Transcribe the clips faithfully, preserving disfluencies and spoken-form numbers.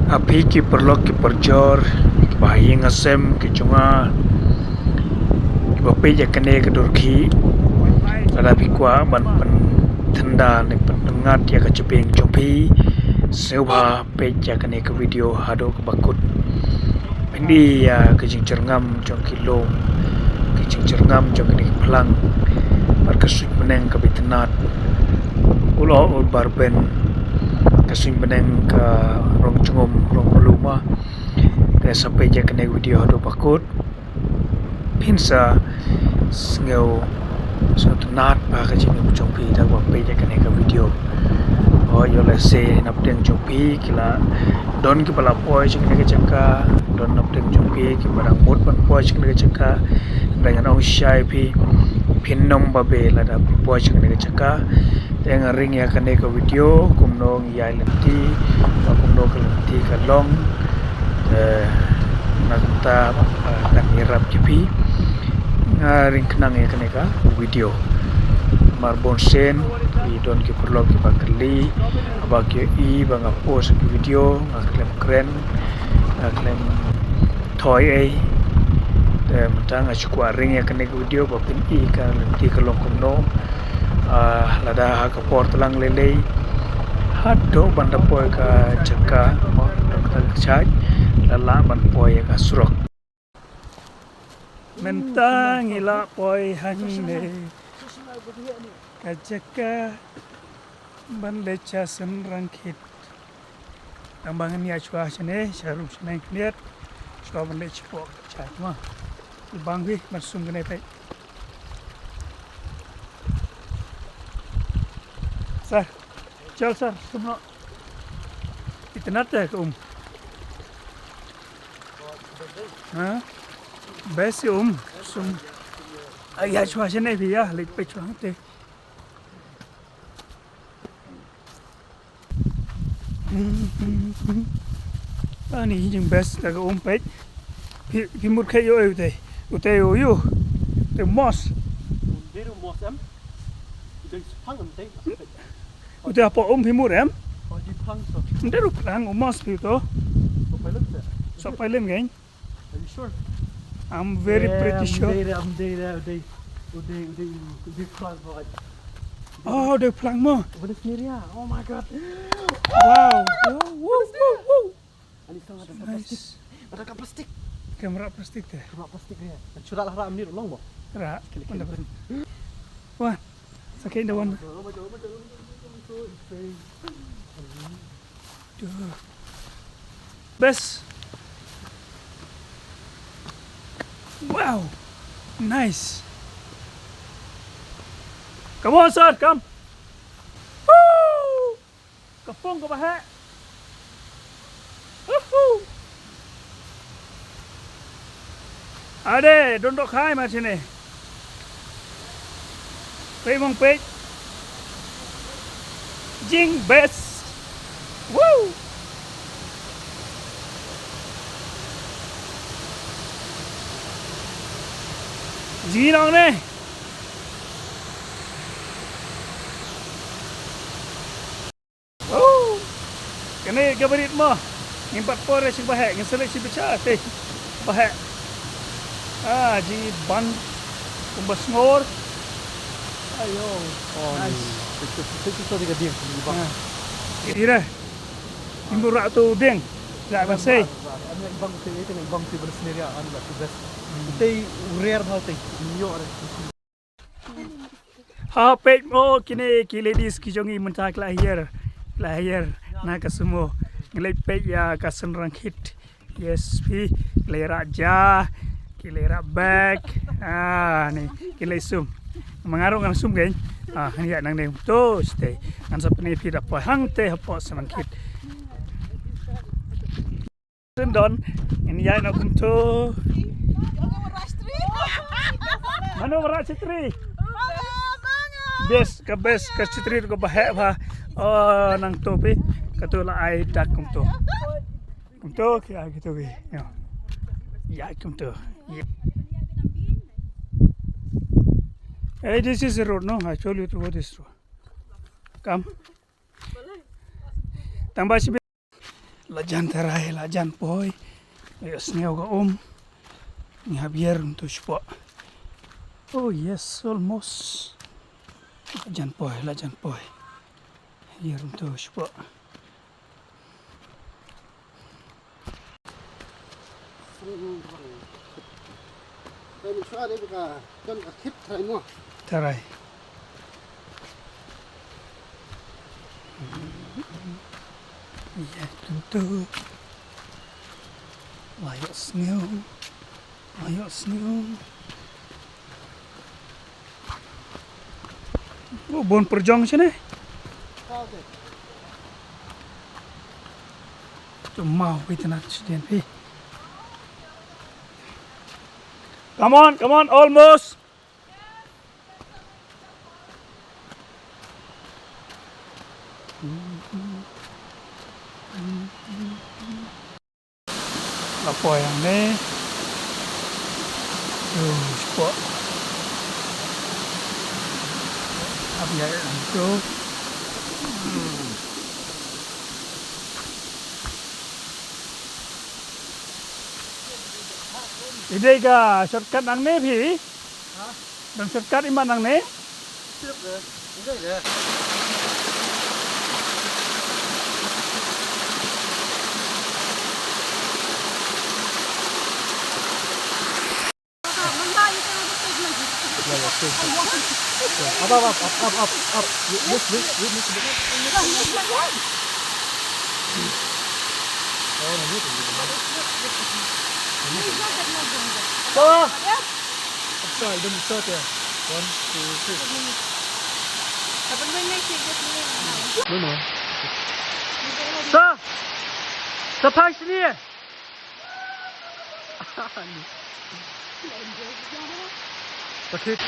Ïa phi ki paralok ki parajor, ki ba ha ïing ha sem ki jong nga, ki ba peit ïa kane ka dur khih, lada phi kwah ban pynthynda ne pyntngat ïa ka jabieng jong phi, sngewbha peit ïa kane ka video haduh kaba kut. Phin i ïa ka jingjyrngam jong ki lum, ka jingjyrngam jong kine ki phlang, bad ka suiñ bneng kaba itynnad, u lyoh u barben, ka suiñ bneng ka rong jngum rong mluh ma. Te sa peit ïa kane ka video haduh ba kut, phin sa sngew, sngewtynnad ba ka jingim jong phi da kaba peit ïa kane ka video. Hooid, ïoh lehse napdeng jong phi ki la don ki ba la poi sha kane ka jaka, don napdeng jong phi ki ba dang mut ban poi sha kane ka jaka. Te ngan ong shisha ïa phi, phin nym babe lada phi poi sha kane ka jaka. Te nga ring ïa kane ka video kumno ngi ïai lynti, ba kumno ka lynti ka long. Te na kumta, ah, kan ïarap ïa phi. Nga ring khnang ïa kane ka video. Namar bun sien ki don ki paralok ki ba kylli, ba ki ïohi ba nga post ki video, nga khlem kren, nga khlem thoi ei. Te mynta nga shu kwah ring ïa kane ka video ba phin i ka lynti ka long kumno. Ah, lada ha ka por tlang lei lei, haduh ban da poi ka jaka, mo, haduh ka jaka, la lah ban poi ïa ka surok. Mynta ngi la poi hangne ka jaka ban leit sha Synrangkhit. Tang ba ngan ïaid shuwa shane, sha rum shane khyndiat, shuwa ban leit shapoh ka jaka ma. Bang hi ban sum kane peit. Sir, chal sir, sum noh. Itynnad te ka um. Ha? Best ïa um, sum. Ai, ïaid shuwa shane phi ïa, leit peit shuwa te. Ani jing best da ka um peit. Phi, phi mut kheit ïoh ei utei. Utei ïoh ïoh. Utei moss. Utei moss em. Utei phang em tei. Utei hapoh um phi mut em. Utei phang so. Utei ruh phang u moss phi to. So pilot te. So pilot ngein. Are you sure? I'm very pretty sure. Dei, dei, dei, dei, dei, dei, dei, dei, dei, oh, dei phlang mo. What is Miria? Oh my God. Wow. Wow, wow, wow, wow. Ani sang ada plastik. Nice. Ada ka plastik. Kamera plastik te. Kamera plastik dia. Chura lah ram ni long mo. Ra. Kili, kili. Wah. Sakit dah wan. Duh. Best. Wow. Nice. Come on, sir, come. Woo! Ka phong kaba heh. Woohoo! Ade, don dohkha mar shane. Peit mong peit. Jing best. Woo! Jing nong ne. Oh. Kane ka barit mo. Ngim pat por re shi ba heh, ngin sa leit shi bicha te. Ba heh. Ah, jingban kumba sngor. Ayo. Oh, nice. Ira. Ngim ra tu ding. Ya ba sei. Bang te, bang te ba sneria an la tu best. Te rare ba te. Nyo. Ha, peit mo kine ki ladies ki jong ngi mynta ki la hiar, ki la hiar na ka sumo. Ngi leit peit ïa ka Synrangkhit. Yes phi, ki la rah ja, ki la rah bag. Ah, ni ki la sum. Ma nga ruh ngan sum kein. Ah, ngan ïa nang ne to stay. Ngan sa pyni phi da poi hangte hapoh Synrangkhit. Don, ngin ïa na kumto. Mano wara chitri? Best, ka best, ka chitri ka ba heh ba. Oh, nang to phi. Ka to la ai dak kumto. Kumto, ki ai kumto ki. Ya. Ya, kumto. Ya. Hey, this is the road, no? I told you to go this road. Come. Tang ba shi La jan tharai, la jan poi. Ïohsngew ka um. Ngi hap ïarum tu shapoh. Oh yes, almost. La jan poi, la jan poi. Ïarum tu shapoh. Tharai. Ïa tu tu. La ïohsngew. La ïohsngew. Oh, bun pyrjong shane. Tu mau phi tnat sdien phi. Come on, come on, almost. La poi hangne. Ïoh, shapoh. Hap ïaid hangto. Ïa dei ka shortcut nangne phi? Don shortcut imat nangne? Up, up, up, up, up, up. Wait, wait, wait, wait, wait. Go. Upside, then start there. One, two, three. No, no. Sir! Sir, phai shane. Sakit.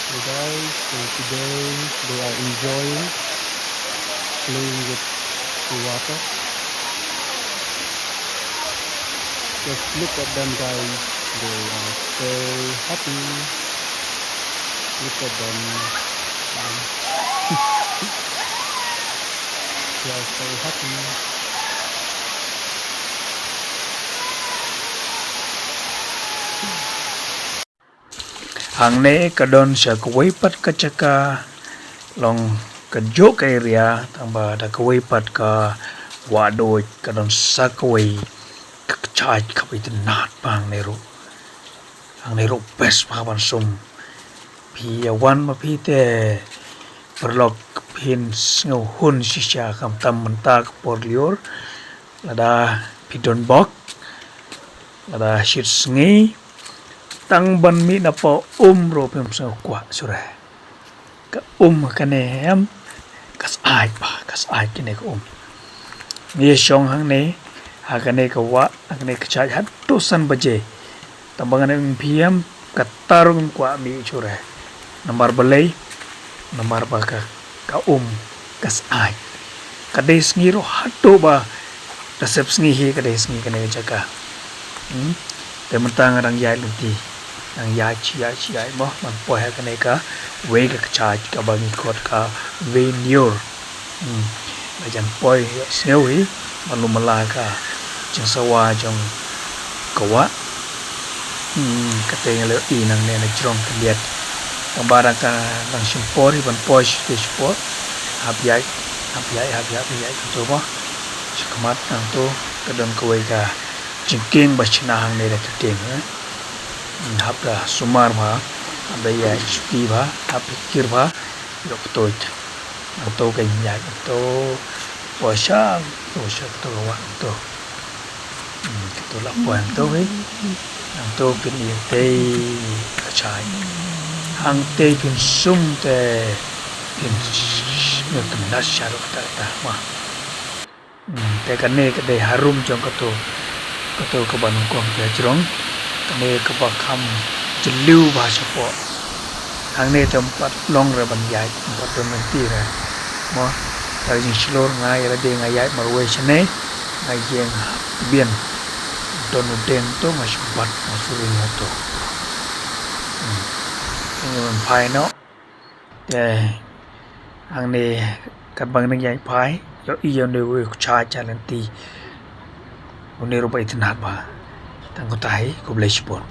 So guys, so today they are enjoying playing with the water. Just look at them, guys. They are so happy. Look at them. They are so happy. Hangne ka don sha kawei pat ka jaka, long kajuh ka area, tangba da kawei pat ka wahduid ka don sa kawei ka kjat kaba itynnad bha hangne ruh. Hangne ruh best bha ban sum. Phi ïa wan ma phi te paralok phin sngewhun shisha khamtam mynta ka por lyiur. Lada phi don bok, lada shit sngi, tang ban mih na poh um ruh phim sngewkwah shuh re. Ka um kane em, ka syaid bha, ka syaid kane ka um. Ngi shong hangne, ha kane ka wah, ha kane ka kjat haduh san baje. Tang ba ngan ong ïa phi em, kata ruh ngim kwah mih shuh re. Namar balei, namar ba ka, ka um, ka syaid. Ka dei sngi ruh haduh ba, ka sep sngi hi ka dei sngi kane ka jaka. Hmm? Te mynta nga dang ïaid lynti. Dang ïaid, ïaid, ïaid mo, ban poi ha kane kawei ka kjat kaba ngi khot ka Wei Nior. Hmm. Ba jan poi ïohsngew hi, malu mala ka jingsawa jong ka wah. Hmm, kata nga la ïohi nangne na jrong khyndiat. Tang ba dang ka dang shim por hi ban poi sha te shapoh. Hap ïaid, hap ïaid, hap ïaid, hap ïaid kumto mo. Sha khmat nangto ka don kawei ka jingkieng ba shna hangne da ka kieng, eh. Hmm, hap da sumar bha, hap da ïaid shuti bha, hap da kir bha. Ïoh pyntoit. Nangto ka ïaid nangto. Poi sha, poi sha to ka wah nangto. Hmm, kato la poi nangto hi. Nangto phin ïoh tei ka jait. Hangtei phin sum te phin ïoh tynnat sha ruh kata kata ma. Hmm, te kane ka dei harum jong kato, kato kaba nyngkong ka jrong, kane kaba kham jylliew bha shapoh. Hangne te ym pat long re ban ïaid, ym pat don lynti re. Mo, ka jingshlur nga ïa lade nga ïaid marwei shane, nga ïeng ha tbian. Don u dieng to nga shu bat nga shu ring ha to. Hmm. Te nga wan phai noh. Te Hangne katba nga dang ïaid phai, ïohi ïa une u kjat jaiñ lynti. Une ruh ba itynnad bha. Tang katta hi, khublei shibun.